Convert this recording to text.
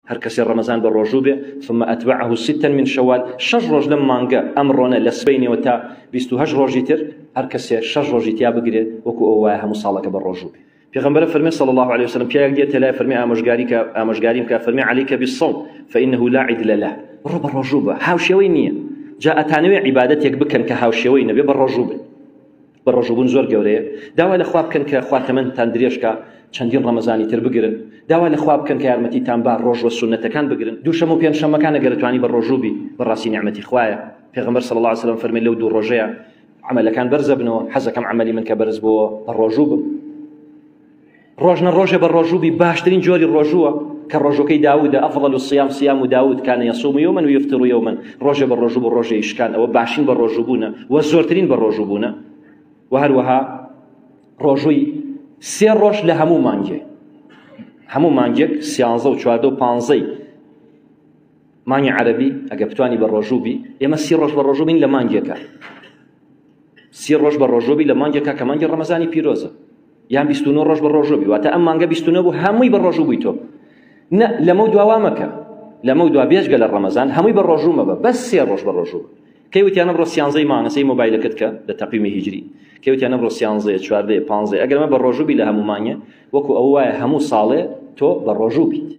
هەر کەسێ ڕەمەزان بە ڕۆژوو بێ ثم أتبعه ستا من شوال شەش ڕۆژ لەم مانگە ئەمڕۆنە لە سبەینەوە تا 28 ڕۆژی تر هەر کەسێ شەش ڕۆژی تیا بگرێ وەکو ئەو وایە هەموو ساڵەکە بە ڕۆژوو بێ. پێغەمبەر فەرمی صلی الله علیه وسلم پیاوێک دێتە لای فەرمی ئامۆژگاری کە ئامۆژگاریم کە فەرمی علیک بالصوم فإنه لا عدل له. بڕۆ بە ڕۆژوو بە هاوشێوەی نییە. جا ئەتانەوێ عیبادەتێک بکەن کە هاوشێوەی نەبێ بە ڕۆژوو بن. بە ڕۆژووبوون زۆر گەورەیە. داوا لە خوا بکەن کە خوا تەمەنتان درێژ کا چەندین ڕەمەزانی تر بگرن. داوا لە خوا بکەن کە یارمەتیتان با ڕۆژوە سوننەتەکان بگرن. دووشەمە و پێنجشەممەکان ئەگەر توانی بە ڕۆژوو بی بەڕاستی نیعمەتی خوایە. پێغەمبەر صلی اللە علیە وسلم فەرمی لەو دوو ڕۆژەیە عەمەلەکان بەرزەبنەوە، حەزەکەم عەمەلی من کە بەرز بۆوە بە ڕۆژوو بم. ڕۆژنە ڕۆژێ بە ڕۆژوو بی باشترین جۆری ڕۆژووە کە ڕۆژوەکەی داوودە، افضل الصیام صیام داود کان یصوم یوما ویفطر یوما، ڕۆژێ بە ڕۆژوو بوو ڕۆژێ ئیشکان، ئەوە باشین بە ڕۆژوو بوونە و زۆرترین بە ڕۆژوو بوونە. و هەروەها ڕۆژووی سێ ڕۆژ لە هەموو مانگێ، هەموو مانگێک سیانزە و چواردە و پانزەی مانگی عەرەبی ئەگە بتانی بە ڕۆژوو بی، ئێمە سی ڕۆژ بە ڕۆژوو بین لە مانگێکە، سی ڕۆژ بە ڕۆژوو بی لە مانگێکە کە مانگی ڕەمەزانی پیرۆزە، یان 29 ڕۆژ بە ڕۆژوو بی، واتە ئەم مانگە 29 بوو هەمووی بە ڕۆژوو بووی تۆ. نە لەمە دوا مەکە، لەمە دوا بێجگە لە ڕەمەزان هەمووی بە ڕۆژوو مەبە، بەس سێ ڕۆژ بە ڕۆژوو بە. کەی وتیان ئەمڕۆ سیانزەی مانگە، سەی مۆبایلەکەت کە لە تەقویمی هیجری، کەی وتیان ئەمڕۆ سیانزەیە، چواردەیە، پانزەیە، ئەگەر ئەمە بە ڕۆژوو بی لە هەموو مانگێ وەکو ئەوە وایە هەموو ساڵێ تۆ بە ڕۆژوو بیت.